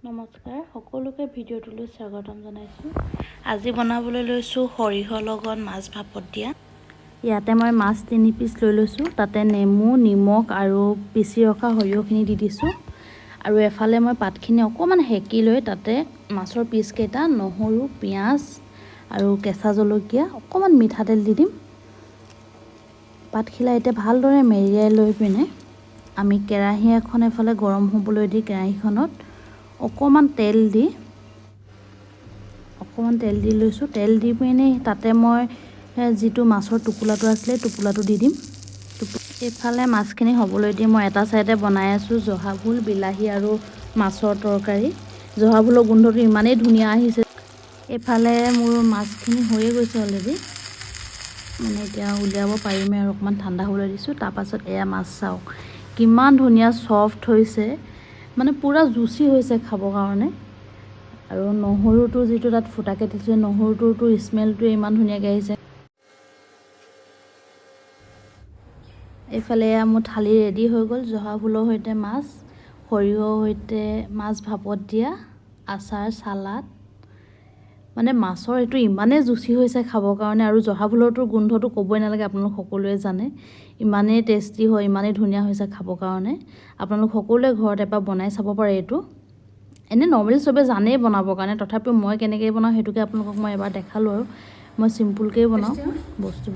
নমস্কাৰ, সকলোকে ভিডিঅ'টোলৈ স্বাগতম জনাইছোঁ। আজি বনাবলৈ লৈছোঁ সৰিয়হৰ লগত মাছ ভাপত দিয়া। ইয়াতে মই মাছ 3 পিচ লৈ লৈছোঁ। তাতে নেমু, নিমখ আৰু পিচি ৰখা সৰিয়হখিনি দি দিছোঁ। আৰু এফালে মই পাতখিনি অকণমান সেকি লৈ তাতে মাছৰ পিচকেইটা, নহৰু, পিঁয়াজ আৰু কেঁচা জলকীয়া, অকণমান মিঠাতেল দি দিম। পাতখিলা এতিয়া ভালদৰে মেৰিয়াই লৈ পিনে আমি কেৰাহী এখন এফালে গৰম হ'বলৈ দি কেৰাহীখনত অকণমান তেল দি লৈছোঁ। তেল দি পিনে তাতে মই যিটো মাছৰ টোপোলাটো আছিলে, টোপোলাটো দি দিম। এইফালে মাছখিনি হ'বলৈ দি মই এটা ছাইডে বনাই আছোঁ জহা ভোল, বিলাহী আৰু মাছৰ তৰকাৰী। জহা ভোলৰ গোন্ধটো ইমানেই ধুনীয়া আহিছে। এইফালে মোৰ মাছখিনি হৈয়ে গৈছে অলৰেডি, মানে এতিয়া উলিয়াব পাৰিমেই আৰু অকণমান ঠাণ্ডা হ'বলৈ দিছোঁ। তাৰপাছত এয়া মাছ চাওক, কিমান ধুনীয়া ছফ্ট হৈছে, মানে পূৰা জুচি হৈছে খাবৰ কাৰণে। আৰু নহৰুটো যিটো তাত ফুটাকৈ দিছোঁ, নহৰুটোৰতো স্মেলটোৱে ইমান ধুনীয়াকৈ আহিছে। এইফালে এয়া মোৰ থালি ৰেডি হৈ গ'ল। জহা ভোলৰ সৈতে মাছ, সৰিয়হৰ সৈতে মাছ ভাপত দিয়া, আচাৰ, চালাড। মানে মাছৰ এইটো ইমানেই জুচি হৈছে খাবৰ কাৰণে আৰু জহা ভোলৰটো গোন্ধটো ক'বই নালাগে, আপোনালোক সকলোৱে জানে। ইমানেই টেষ্টি হয়, ইমানেই ধুনীয়া হৈছে খাবৰ কাৰণে। আপোনালোক সকলোৱে ঘৰত এবাৰ বনাই চাব পাৰে এইটো। এনেই নৰ্মেলি চবে জানেই বনাবৰ কাৰণে, তথাপিও মই কেনেকৈ বনাওঁ সেইটোকে আপোনালোকক মই এবাৰ দেখালোঁ। আৰু মই চিম্পুলকৈয়ে বনাওঁ বস্তু।